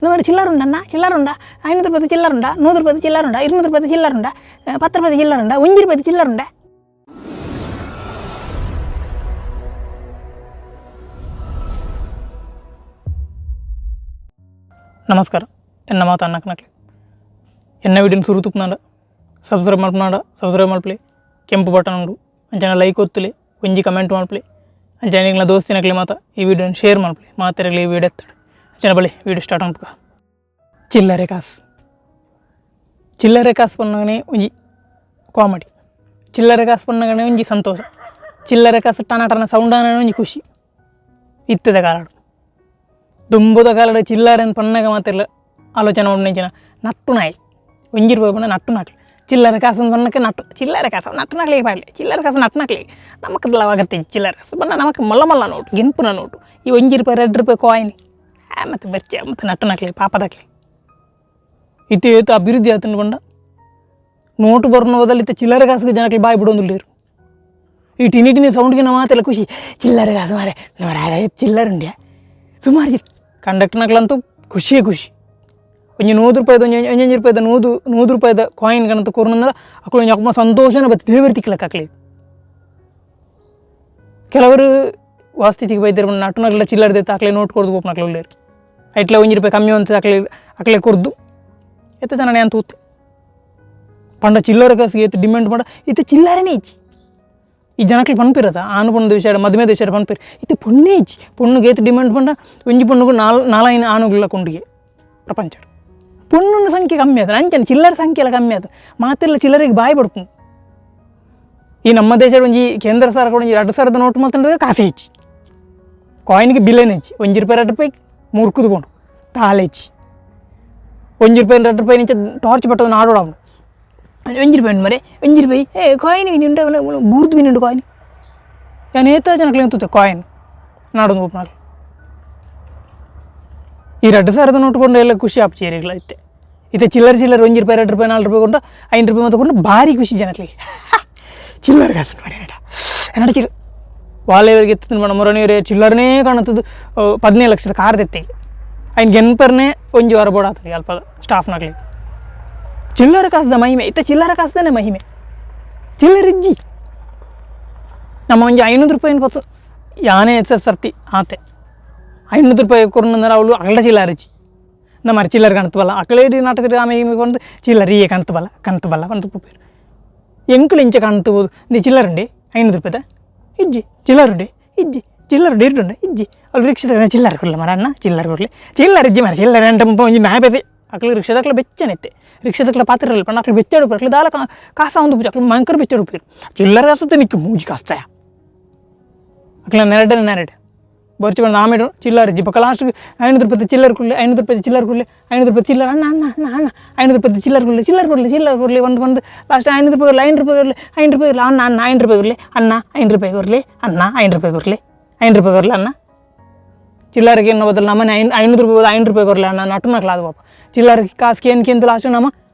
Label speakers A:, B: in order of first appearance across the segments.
A: இந்த மாதிரி சில்லறை உண்டா சில்லறை உண்டா 510 சில்லறை உண்டா 110 சில்லறை உண்டா 210 சில்லறை உண்டா 10 சில்லறை உண்டா 1 சில்லறை உண்டா. ನಮಸ್ಕಾರ, ಎನ್ನ ಮಾತು ಅನ್ನಕ್ಕೆ ಎನ್ನ ವೀಡಿಯೋನ ಸುರು ತುಪ್ಪನಾಡ ಸಬ್ಸ್ಕ್ರೈಬ್ ಮಲ್ಪನಾಡ ಸಬ್ಸ್ಕ್ರೈಬ್ ಮಲ್ಪಲೆ ಕೆಂಪು ಬಟನ್ ಉಂಡು ಅಂಚನ ಲೈಕ್ ಒತ್ತುಲೆ ಒಂಜಿ ಕಮೆಂಟ್ ಮಲ್ಪಲೆ ಅಂಚನೆ ನಿಂಗ್ಲ ದೋಸ್ತಿನಕ್ಲೆ ಮಾತ ಈ ವಿಡಿಯೋನ ಶೇರ್ ಮಲ್ಪಲೆ ಮಾತೆರಗ್ಲೆ ಈ ವಿಡಿಯೋ ಎತ್ತಾడు ಅಂಚನೆ ಬಲೆ ವಿಡಿಯೋ ಸ್ಟಾರ್ಟ್ ಮಲ್ಪುಗ. ಚಿಲ್ಲರೆ ಕಾಸು ಚಿಲ್ಲರೆ ಕಾಸು ಪನ್ನಗನೆ ಒಂಜಿ ಕಾಮಿಡಿ, ಚಿಲ್ಲರೆ ಕಾಸು ಪನ್ನಗನೆ ಒಂಜಿ ಸಂತೋಷ, ಚಿಲ್ಲರೆ ಕಾಸು ಟನ ಟನ ಸೌಂಡ್ ಆನನೆ ಒಂಜಿ ಖುಷಿ. ಇತ್ತದ ಕಾಲಡು ದುಂಬುದ ಕಾಲಡು ಚಿಲ್ಲರೆ ಪನ್ನಗ ಮಾತೆರ್ಲ ಆಲೋಚನೆ ಮಲ್ಪುನಂಚಿನ ನಟ್ಟು ನಾಯಿ ಒಂಜಿ ರೂಪಾಯಿ ಪಂಡ ನಟ್ಟು ನಾಕ್ಲೆ ಚಿಲ್ಲರೆ ಕಾಸು ಪನ್ನಕ್ಕೆ ನಟ್ಟು ಚಿಲ್ಲರೆ ಕಾಸು ನಟ್ಟು ನಾಕ್ಲಿಗೆ ಪಾಡ್ಲೆ ಚಿಲ್ಲರೆ ಕಾಸು ನಟ್ಟು ನಾಕ್ಲಿ ನಮಕ್ ಅಗತ್ಯ ಚಿಲ್ಲರೆ ಕಾಸು ಬಣ್ಣ ನಮಕ್ ಮಲ್ಲ ಮಲ್ಲ ನೋಟು ಗೆನ್ಪುನ ನೋಟು ಈ 1 ರೂಪಾಯಿ 2 ರೂಪಾಯಿ ಕಾಯಿನ್ ಮತ್ತು ಬರ್ಚೆ ಮತ್ತು ನಟ್ಟು ನಾಕ್ಲಿ ಪಾಪದಾಕ್ಲಿ. ಇತ್ತೆ ಏತು ಅಭಿವೃದ್ಧಿ ಆತಂಡು ಪಂಡ ನೋಟು ಬರೋಣ ಬದಲು ಇತ್ತೆ ಚಿಲ್ಲರೆ ಕಾಸಿಗೆ ಜನಕ್ಕೆ ಬಾಯಿ ಬಿಡೋದಿಲ್ಲೇರು. ಈ ಟಿನಿ ಟಿನಿ ಸೌಂಡ್ಗೆ ಮಾತೆಲ್ಲ ಖುಷಿ ಚಿಲ್ಲರೆ ಕಾಸು ಮಾರೆ ನೋಡ ಚಿಲ್ಲರೆ ಉಂಡ್ಯಾ ಸುಮಾರು ಕಂಡಕ್ಟರ್ನಕ್ಲಂತೂ ಖುಷಿಯೇ ಖುಷಿ. ಒಂಜಿ 100 ರೂಪಾಯಿದ ಒಂಜಿ ಒಂಜೊಂಜಿ ರೂಪಾಯಿದ ನೂದು ನೂದು ರೂಪಾಯಿದ ಕಾಯಿನ್ ಗಣತ ಕೊರ್ನಂದ್ರೆ ಅಕ್ಲು ಒಂಜಿ ಅಕ್ಮ ಸಂತೋಷನ ಬತ್ತಿ ದೇವರು ತಿಕ್ಲಕ್ಕೆ ಅಕ್ಲಿ. ಕೆಲವರು ವಾಸ್ತಿಗೆ ಬೈದರು ನಟುನಕ್ಲ ಚಿಲ್ಲರೆ ದೆತ್ತ ಅಕ್ಲೆ ನೋಟ್ ಕೊರ್ದು ಪೋಪುನಕ್ಲು ಉಲ್ಲೇರು. ಐಟ್ಲ 1 ರೂಪಾಯಿ ಕಮ್ಮಿ ಒಂತ ಅಕ್ಲೆ ಅಕ್ಲೆ ಕೊರ್ದು ಎತ್ತ ಜನ ಯಾನ್ ತೂತೆ ಪಂಡ ಚಿಲ್ಲರೆ ಕಾಸಿಗೆ ಏತ್ ಡಿಮ್ಯಾಂಡ್ ಪಂಡ ಇತ್ತೆ ಚಿಲ್ಲರೆನೇ ಇಜ್ಜಿ. ಈ ಜನಕ್ಲು ಪನ್ಪಿರತ ಆನು ಪೊಣ್ಣು ವಿಷಯ ಮದುವೆ ವಿಷಯ ಪನ್ಪಿರು ಇತ್ತೆ ಪೊಣ್ಣೇ ಇಜ್ಜಿ. ಪೊಣ್ಣುಗೆ ಏತ್ ಡಿಮ್ಯಾಂಡ್ ಪಂಡ ಒಂಜಿ ಪೊಣ್ಣುಗು ನಾಲೈನ್ ಆನುಗುಲ ಕೊಂಡಿಗೆ ಪ್ರಪಂಚ ಪೊಣ್ಣುನ ಸಂಖ್ಯೆ ಕಮ್ಮಿ ಆದ ಅಂಚನೆ ಚಿಲ್ಲರೆ ಸಂಖ್ಯೆ ಎಲ್ಲ ಕಮ್ಮಿ ಆದ ಮಾತೆಲ್ಲ ಚಿಲ್ಲರೆಗೆ ಬಾಯಿ ಬಡ್ಪುಂಡು. ಈ ನಮ್ಮ ದೇಶದ ಒಂಜಿ ಕೇಂದ್ರ ಸರ್ಕಾರ ಒಂಜಿ 2000 ನೋಟು ಮಲ್ತಂದ್ರೆ ಕಾಸೆ ಇಜ್ಜಿ, ಕಾಯಿನ್ಗೆ ಬಿಲೆನೇ ಇಜ್ಜಿ. 1 ರೂಪಾಯಿ 2 ರೂಪಾಯಿ ಮುರ್ಕುದು ಪೋಂಡು ತಾಳೆ ಇಜ್ಜಿ. 1 ರೂಪಾಯಿ 2 ರೂಪಾಯಿ ನಿಂಚ ಟಾರ್ಚ್ ಪಟ್ಟದ ನಾಡೋಡ 1 ರೂಪಾಯಿ ಉಂಡು ಮರೆ 1 ರೂಪಾಯಿ ಏ ಕಾಯಿನ್ ಮೀನು ಉಂಡು ಬೂರ್ದು ಮೀನು ಉಂಡು ಕಾಯಿನ್ ಯಾನ್ ಏತ ಜನಕ್ಲೆ ತೂತೆ ಕಾಯಿನ್ ನಾಡೊಂದು ಪೋಪುನಾಲ್. ಈ 2000 ನೋಟು ಕೊಂಡು ಎಲ್ಲ ಖುಷಿ ಆಪುಜಿ ಏರೆಗ್ಲ ಇತ್ತೆ ಇತ್ತೆ ಚಿಲ್ಲರೆ ಚಿಲ್ಲರೆ 1 ರೂಪಾಯಿ 2 ರೂಪಾಯಿ 4 ರೂಪಾಯಿ ಕೊಂಡು 5 ರೂಪಾಯಿ ಮತ್ತು ಕೊಂಡು ಭಾರಿ ಖುಷಿ ಜನಕ್ಲೆಗ್. ಚಿಲ್ಲರೆ ಕಾಸು ಮರೆ ಎನ್ನಡ ಚಿಲ್ಲ ವಾಲೆಯವರಿಗೆ ಎತ್ತುದು ಮಣ ಮೊರನೇರೆ ಚಿಲ್ಲರನೇ ಕಾಣುತ್ತದು 15 ಲಕ್ಷದ ಕಾರ್ ದೆತ್ತೆಗೆ ಐನ್ ಗೆನ್ಪರ್ನೇ ಒಂಜಿ ವಾರ ಬೋಡಾತದೆ ಅಲ್ಪ ಸ್ಟಾಫ್ನಕ್ಲೆಗ್. ಚಿಲ್ಲರೆ ಕಾಸ್ದ ಮಹಿಮೆ ಇತ್ತೆ ಚಿಲ್ಲರೆ ಕಾಸ್ದನೆ ಮಹಿಮೆ ಚಿಲ್ಲರೆ ಇಜ್ಜಿ. ನಮ್ಮ ಒಂಜಿ 500 ರೂಪಾಯಿನ ಪತ್ತು ಯಾನೇ ಸರ್ತಿ ಆತೆ 500 ರೂಪಾಯಿ ಕೊರ್ನಂದ್ರೆ ಅವಳು ಅಗಲ ಚಿಲ್ಲರೆ ಇಜ್ಜಿ. ನಮ್ಮ ಚಿಲ್ಲರೆ ಕಾಣ್ತವಲ್ಲ ಅಕಲೇಡಿ ನಾಟಕ ಆಮೆ ಈಮೆ ಕೊಂಡು ಚಿಲ್ಲರೆ ಈಯೆ ಕಾಣ್ತಬಲ್ಲ ಕಾಣ್ತಬಲ್ಲ ಪಂತ ಪೋಪೆರ್ ಎಂಕುಲು ಇಂಚ ಕಾಣ್ತಬೋದು ಇಂದು ಚಿಲ್ಲರೆ ಉಂಡೆ 500 ರೂಪಾಯಿದ ಇಜ್ಜಿ ಚಿಲ್ಲರೆ ಉಂಡೆ ಇಜ್ಜಿ ಚಿಲ್ಲರೆ ಉಂಡೆ ಇರುಂಡೆ ಇಜ್ಜಿ ಅವ್ಳು ರಿಕ್ಷಾದ ಚಿಲ್ಲರೆ ಕೊರ್ಲೆ ಮರ ಅಣ್ಣ ಚಿಲ್ಲರೆ ಕೊರ್ಲೆ ಚಿಲ್ಲರೆ ಇಜ್ಜಿ ಮರ ಚಿಲ್ಲರೆ ಅಂಟ ಒಂಜಿ ನಾಯಿ ಬೇತೆ ಅಕ್ಲು ರಿಕ್ಷಾದಕ್ಲ ಬೆಚ್ಚನೆತ್ತೆ ರಿಕ್ಷಾದಕ್ಲ ಪಾತ್ರ ಪಂಡ ಅಕ್ಲು ಬೆಚ್ಚಾಡು ಅಕ್ಲು ದಾಲ ಕಾಸ ಒಂದು ಪೂಜೆ ಅಕ್ಲು ಮಂಕರ್ ಬೆಚ್ಚಾಡು ಪೇರು ಚಿಲ್ಲರೆ ಕಾಸತ್ತೆ ನಿಕ್ಕು ಮೂಜಿ ಕಾಸ್ತಾಯ ಅಕ್ಲ ನೆರಡೆ ನೆರಡೆ ಬರ್ಚಿ ಬಂದು ಆಮೇಲೆ ಚಿಲ್ಲರೆ ಇಜ್ಜಿ ಬೊಕ್ಕ ಲಾಸ್ಟ್ 500 ರೂಪಾಯಿ ಚಿಲ್ಲರೆ ಕೊಡ್ಲಿ 500 ರೂಪಾಯಿ ಚಿಲ್ಲರೆ ಕೊಡ್ಲಿ 500 ರೂಪಾಯಿ ಚಿಲ್ಲರೆ ಅಣ್ಣ ಅಣ್ಣ ಅಣ್ಣ ಅಣ್ಣ 500 ರೂಪಾಯಿ ಚಿಲ್ಲರೆ ಕೊಡ್ಲಿ ಚಿಲ್ಲರೆ ಕೊಡ್ಲಿ ಚಿಲ್ಲರೆ ಕೊಡ್ಲಿ ಒಂದು ಬಂದು ಲಾಸ್ಟ್ 500 ರೂಪಾಯಿ ಕೊಡ್ಲಿ 500 ರೂಪಾಯಿ ಕೊಡ್ಲಿ 500 ರೂಪಾಯಿ ಕೊಡ್ಲಿ ಅಣ್ಣ ಅಣ್ಣ 500 ರೂಪಾಯಿ ಕೊಡ್ಲಿ ಅಣ್ಣ 500 ರೂಪಾಯಿ ಕೊಡ್ಲಿ ಅಣ್ಣ 500 ರೂಪಾಯಿ ಕೊಡ್ಲಿ 500 ರೂಪಾಯಿ ಕೊಡ್ಲಿ ಅಣ್ಣ ಚಿಲ್ಲರೆಗೆ ಎನ್ನೋ ಬದಲು ನಮ್ಮನೆ 500 ರೂಪಾಯಿ 500 ರೂಪಾಯಿ ಕೊರ್ಲಿ ಅಣ್ಣ ನಟ್ಟು ನಕ್ಲಾದು ಪಾಪ ಚಿಲ್ಲರೆ ಕಾಸು ಕೇನ್ ಕೇಂದು ಲಾಸ್ಟ್ ನಮ್ಮ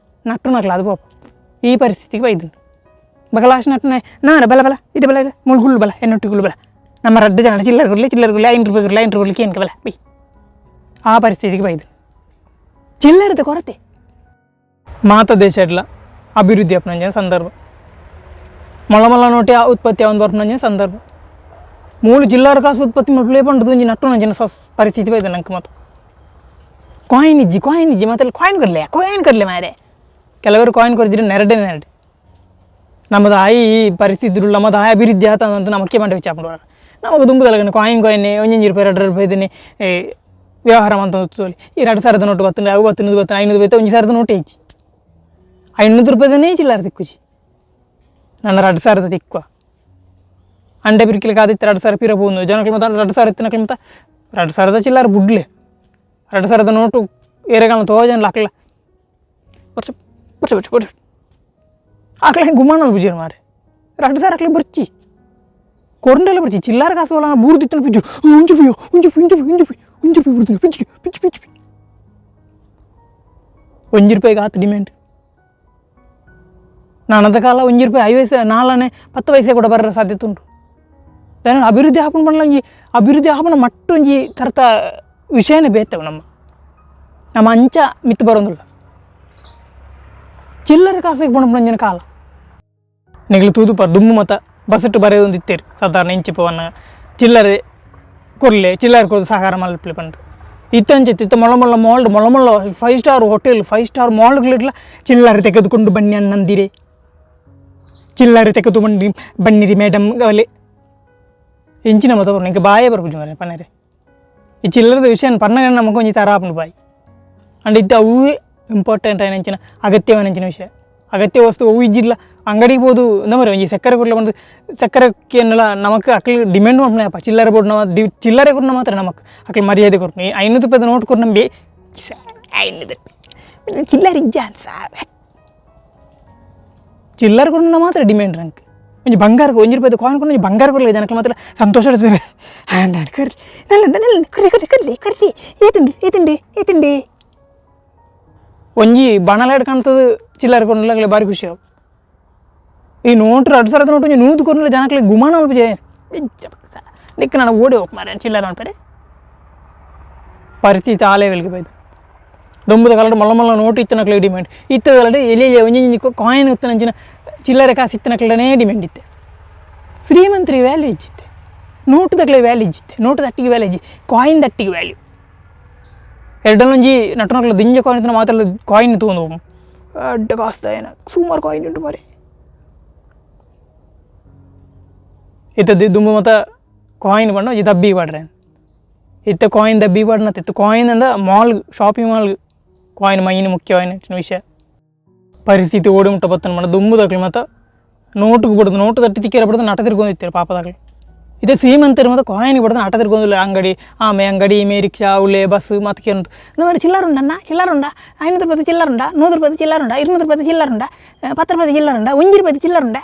A: ನಟ್ಟು ನಕ್ಲಾದು ಪಾಪ ಈ ಪರಿಸ್ಥಿತಿಗೆ ಬೈದುಂಡು. ಬೊಕ ಲಾಸ್ಟ್ ನಟ್ಟನೆ ನಾನ ಬಲ ಬಲ ಇಟ್ಟು ಬಲ ಮುಳ್ಗುಳ್ಳು ಬಲ ಎನ್ನೊಟ್ಟಿಗುಳ್ಳು ಬಲ ನಮ್ಮ ರಡ್ಡು ಜನ ಚಿಲ್ಲರೆ ಕೊಡ್ಲಿ ಚಿಲ್ಲರೆ ಕೊಡ್ಲಿ 500 ರೂಪಾಯಿ ಕೊಡ್ಲಿ 500 ರೂಪಾಯಿ ಕೊಡ್ಲಿ ಕೇನ್ಕ ಬಲ ಬೈ ಆ ಪರಿಸ್ಥಿತಿಗೆ ಬೈದು ಚಿಲ್ಲರೆದ ಕೊರತೆ. ಮಾತ ದೇಶ ಇಡ್ಲ ಅಭಿವೃದ್ಧಿ ಆಪುನಂಚಿನ ಸಂದರ್ಭ ಮೊಳ ಮೊಳ ನೋಟಿ ಉತ್ಪತ್ತಿ ಆವೊಂದು ಬರ್ಪುನಂಚಿನ ಸಂದರ್ಭ ಮೂಲು ಚಿಲ್ಲರೆ ಕಾಸು ಉತ್ಪತ್ತಿ ಮಲ್ಪುಲೆ ಪಂಡುದು ಒಂಜಿ ನಟ್ಟುನಂಚಿನ ಪರಿಸ್ಥಿತಿ ಬೈದು ನಂಗೆ ಮಾತ ಕಾಯಿನ್ ಇಜ್ಜಿ ಕಾಯಿನ್ ಇಜ್ಜಿ ಮತ್ತೆ ಕಾಯಿನ್ ಕೊರ್ಲೆ ಕಾಯಿನ್ ಕೊರ್ಲೆ ಮಾರೆ ಕೆಲವರು ಕಾಯಿನ್ ಕೊರ್ಜಿರ ನೆರಡೆ ನೆರಡೆ ನಮ್ಮದು ಆಯಿ ಈ ಪರಿಸ್ಥಿತಿ ನಮ್ಮದು ಆಯಿ ಅಭಿವೃದ್ಧಿ ಆತ ಅಂತ ನಮಕ್ಕೆ ಮಂಡೆ ವಿಚಾರ ಮಾಡುವ ನಮಗೆ ದುಂಬುದಲ್ಲ ಕಾಯಿನ್ ಕಾಯಿನ್ ಒಂಜೊಂಜಿ ರೂಪಾಯಿ 2 ರೂಪಾಯಿ ವ್ಯವಹಾರ ಅಂತ ತೋಲಿ ಈ 2000 ನೋಟು ಬತ್ತಂದ್ರೆ ಅವು ಬತ್ತಂದು ಬತ್ತ 500 ರೂಪಾಯಿ 1000 ನೋಟು ಹೆಚ್ಚಿ 500 ರೂಪಾಯಿದನೇ ಚಿಲ್ಲರೆ ತಿಕ್ಕುಜಿ ನನ್ನ 2000 ತಿಕ್ಕುವ ಅಂಡೆ ಬಿರ್ಕಿಲಿ ಕಾದಿತ್ತು 2000 ಪಿರ ಪೋಂದು ಜನಕ್ಲು ಮತ್ತು 2000 ಇತ್ತಿನಕ್ಲು ಮತ್ತು 2000 ಚಿಲ್ಲರೆ ಬುಡ್ಲೆ 2000 ನೋಟು ಏರೆಗಾಲ ತೋಜನ್ ಅಕ್ಲ ಬರ್ಚ ಬರ್ಚ ಬರ್ಚ ಬರ್ಚ ಅಕ್ಲೆ ಗುಮಾನ ಬುಜಿರ್ ಮಾರೆ 2000 ಅಕ್ಲೆ ಬರ್ಚಿ ಕೊರಂಡೆಲ್ಲ ಬರ್ಚಿ ಚಿಲ್ಲರೆ ಕಾಸು ಅಲ್ಲ ಬೂರ್ದಿತ್ತನ ಪಿಜ್ಜು ಉಂಜು ಪಿಯೋ ಉಂಜು ಪಿ ಉಂಜು ಪಿ ಉಂಜು ಪಿ ಉಂಜು ಪಿ ಬುಡ್ದು ಪಿಜ್ಜಿ ಪಿಜ್ಜಿ ಪಿಜ್ಜಿ ಪಿ 1 ರೂಪಾಯಿಗೆ ಆತು ಡಿಮ್ಯಾಂಡ್. ನಾನದ ಕಾಲ 1 ರೂಪಾಯಿ 5 ಪೈಸೆ 4 10 ಪೈಸೆ ಕೂಡ ಬರ ಸಾಧ್ಯತೆ ಉಂಟು. ದಾನ ಅಭಿವೃದ್ಧಿ ಆಪುನ ಪಂಡ ಒಂಜಿ ಅಭಿವೃದ್ಧಿ ಆಪುನ ಮಟ್ಟ ಒಂಜಿ ತರತ ವಿಷಯನೇ ಬೇತವು ನಮ್ಮ ನಮ್ಮ ಅಂಚ ಮಿತ್ತು ಬರೋದಿಲ್ಲ. ಚಿಲ್ಲರೆ ಕಾಸಿಗೆ ಪಣಪುನಂಚಿನ ಕಾಲ. ನಿಗಲು ತೂದು ದುಮ್ಮು ಮತ ಬಸ್ಸಿಟ್ಟು ಬರೆಯೋದೊಂದು ಇತ್ತೇರು ಸಾಧಾರಣ ಇಂಚಿಪವನ್ನ ಚಿಲ್ಲರೆ ಕೊರ್ಲೆ, ಚಿಲ್ಲರೆ ಕೊರ್ದು ಸಹಕಾರ ಮಲ್ಪಲೆ ಪಂದು. ಇತ್ತ ಅಂಚಿತ್ತು ಇತ್ತ ಮೊಳ ಮೊಳ ಮಾಲ್, ಮೊಳ ಮೊಳ 5 star hotel, 5 star ಮಾಲ್ಗಳಿಟ್ಲ ಚಿಲ್ಲರೆ ತೆಗೆದುಕೊಂಡು ಬನ್ನಿ ಅಣ್ಣಂದಿರೆ, ಚಿಲ್ಲರೆ ತೆಗೆದು ಬನ್ನಿ ಬನ್ನಿರಿ ಮೇಡಮ್ ಅವಲೆ ಇಂಚಿನ ಮತ ಬರ್ನು. ಇಂಕ ಬಾಯೇ ಬರ್ಪುಜಿ ಮರೆ ಪನ್ನರೆ. ಈ ಚಿಲ್ಲರದ ವಿಷಯ ಪನ್ನಗ ನಮಕ್ ಒಂಜಿ ತರ ಆಪುಂಡು ಬಾಯಿ. ಅಂಡ್ ಇತ್ತ ಅವೇ ಇಂಪಾರ್ಟೆಂಟ್ ಆಯಿನ ಅಗತ್ಯವಾದ ವಿಷಯ, ಅಗತ್ಯ ವಸ್ತು ಅವು ಇಜ್ಜಿಲ್ಲ ಅಂಗಡಿಗೆ ಪೋದು ಎಂದ ಮರೆ ಒಂಜಿ ಸಕ್ಕರೆ ಕೊಡ್ಲೆ ಬಂದು ಸಕ್ಕರೆ ಕೇಂದ್ರ ನಮಕ್ ಅಕ್ಲು ಡಿಮ್ಯಾಂಡ್ ಮಲ್ಪುನ ಚಿಲ್ಲರೆ ಬೋಡು. ನಮ ಡಿ ಚಿಲ್ಲರೆ ಕೊರ್ನ ಮಾತ್ರ ನಮಕ್ ಅಕ್ಲು ಮರ್ಯಾದೆ ಕೊರ್ಪುನಿ. 500 ರೂಪಾಯಿದ ನೋಟ್ ಕೊರ್ನ ಬೇ 500 ರೂಪಾಯಿ ಚಿಲ್ಲರೆ ಇಜ್ಜ ಚಿಲ್ಲರೆ ಕೊರ್ನ ಮಾತ್ರ ಡಿಮ್ಯಾಂಡ್ ನಂಗೆ. ಒಂಜಿ ಬಂಗಾರ ಒಂಜಿ ರೂಪಾಯಿದ ಕಾಯಿನ್ ಕೊರ್ನ ಒಂಜಿ ಬಂಗಾರ ಕೊರ್ಲೆ ಜನಕ್ಕೆ ಮಾತ್ರ ಸಂತೋಷ ಇರ್ತದೆ. ಆಂಡ ಕರ್ರಿ ನಲ್ಲ ನಲ್ಲ ಕರ್ರಿ ಕರ್ರಿ ಕರ್ರಿ ಕರ್ರಿ ಏತುಂಡು ಏತುಂಡು ಏತುಂಡು ಒಂಜಿ ಬಣಲಾಡ್ ಕಾಣ್ತದೆ. ಚಿಲ್ಲರೆ ಕೊರ್ನಲಾಗಲೇ ಭಾರಿ ಖುಷಿ ಆವು. ಈ ನೋಟ್ 2000 ನೋಟ್ ಒಂಜಿ 100 ಕೊರ್ನಲ ಜನಕ್ಲೆ ಗುಮಾನ ಮಲ್ಪುಜೆ ನಿಕ್ ನಾನು ಓಡಿ ಹೋಗ್ ಮಾರೆ ಚಿಲ್ಲರೆ ಮಲ್ಪರೆ. ಪರಿಸ್ಥಿತಿ ಆ ಲೆವೆಲ್ಗೆ ಬೈದು. ದೊಂಬುದ ಕಲರ್ ಮಲ್ಲ ಮಲ್ಲ ನೋಟು ಇತ್ತನಕ್ಲೆ ಡಿಮ್ಯಾಂಡ್ ಇತ್ತದಲ್ಲಡೆ ಎಲ್ಲಿ ಎಲ್ಲಿ ಒಂಜಿ ಒಂಜಿ ಕಾಯಿನ್ ಇತ್ತನಂಚಿನ ಚಿಲ್ಲರೆ ಕಾಸು ಇತ್ತನಕ್ಲನೇ ಡಿಮ್ಯಾಂಡ್ ಇತ್ತೆ. ಶ್ರೀಮಂತರಿಗೆ ವ್ಯಾಲ್ಯೂ ಇಜ್ಜಿತ್ತೆ, ನೋಟುದಕ್ಲೆ ವ್ಯಾಲ್ಯೂ ಇಜ್ಜಿತ್ತೆ, ನೋಟು ದಟ್ಟಿಗೆ ವ್ಯಾಲ್ಯೂ ಇಜ್ಜಿ, ಕಾಯಿನ್ ದಟ್ಟಿಗೆ ವ್ಯಾಲ್ಯೂ. ಎರಡಲ್ಲೊಂಜಿ ನಟನಕ್ಲ ದಿಂಜ ಕಾಯಿನ್ ಇತ್ತಿನ ಮಾತೆಲ್ಲ ಕಾಯಿನ್ ತೂವೊಂದು ಅಡ್ಡ ಕಾಸ್ದ ಏನ ಸುಮಾರು ಕಾಯಿನ್ ಉಂಟು ಮರೆ. ಇತ್ತದ್ದು ದುಂಬು ಮತ ಕಾಯಿನ್ ಪಂಡ ಒಂಜಿ ದಬ್ಬಿ ಪಾಡ್ರೆ. ಇತ್ತೆ ಕಾಯಿನ್ ದಬ್ಬಿ ಪಾಡ್ನತ್ತೆ. ಇತ್ತೆ ಕಾಯಿನ್ ಅಂಡ mall, shopping mall coin main ಮುಖ್ಯವಾಯಿನ ವಿಷಯ. ಪರಿಸ್ಥಿತಿ ಓಡಿ ಮುಟ್ಟ ಬತ್ತನ ಮಣ ದುಂಬುದಕ್ಲು ಮತ ನೋಟುಗೆ ಬಿಡೋದು, ನೋಟು ತಟ್ಟಿ ತಿಕ್ಕಿರ ಬಿಡೋದು ನಟ ತಿರ್ಗೊಂದಿತ್ತಾರೆ ಪಾಪದಾಗಲಿ. ಇದೇ ಶ್ರೀಮಂತರು ಮತ್ತು ಕಾಯಿನ್ ಬಿಡೋದು ಆಟ ತಿರ್ಗೊಂದಿಲ್ಲ. ಅಂಗಡಿ ಆಮೆ ಅಂಗಡಿ ಈಮೆ ರಿಕ್ಷಾ ಉಳ್ಳೆ ಬಸ್ ಮತ್ತೆ ಕೇಂದು ನಮ್ಮ ಚಿಲ್ಲರುಂಡ ಚಿಲ್ಲರುಂಡ 500 ರೂಪಾಯಿ ಚಿಲ್ಲರುಂಡ, 100 ರೂಪಾಯಿ ಚಿಲ್ಲರುಂಡ, 200 ರೂಪಾಯಿ ಚಿಲ್ಲರುಂಡ, 10 ರೂಪಾಯಿ ಚಿಲ್ಲರುಂಡ, 1 ರೂಪಾಯಿ ಚಿಲ್ಲರುಂಡ.